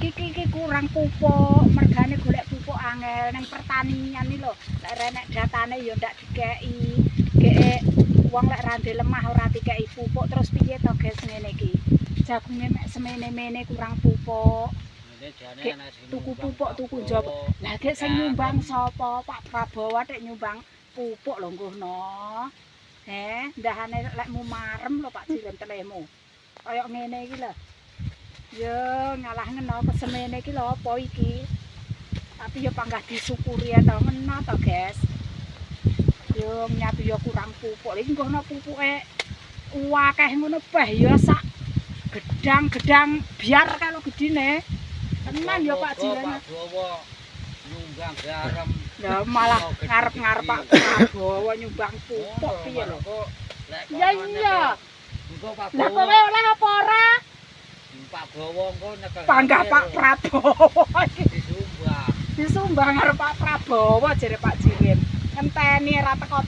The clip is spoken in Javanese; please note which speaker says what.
Speaker 1: Iki iki, iki kurang pupuk, mergane golek pupuk angel nang pertanian iki lho. Lek renek datane ya ndak dikeki. Gek wong lek ra ndek lemah ora dikeki pupuk terus piye to, guys, ngene iki. Jagunge mek semene-mene kurang pupuk. Gek, tuku pupuk tuku njaba. Lah gek sing nyumbang sapa? Pak Prabowo tek nyumbang pupuk lho nggono. Ndahane lekmu marem lho, Pak Jiren, telehmu. Kaya ngene iki lho. Yo ngalah ngeno kesemene iki lho apa iki. Tapi yo panggah disyukuri ya to ngeno to, guys. Yo nyatu yo kurang pupuk. Iki nggono pupuke akeh ngono peh ya sak gedang-gedang biar kalau gedine. Tenan ya, Pak Jiren.
Speaker 2: Pak Prabowo nyumbang garam.
Speaker 1: Lah malah ngarep-ngarep Pak Prabowo nyumbang pupuk piye lho. Ya iya.
Speaker 2: Engko Pak
Speaker 1: Lah
Speaker 2: Prabowo
Speaker 1: kowe oleh apa ora?
Speaker 2: Pak Prabowo engko nyekel.
Speaker 1: Panggah Pak Prabowo iki
Speaker 2: disumbang.
Speaker 1: Disumbang karo Pak Prabowo jere Pak Jirin. Ngenteni ora teko.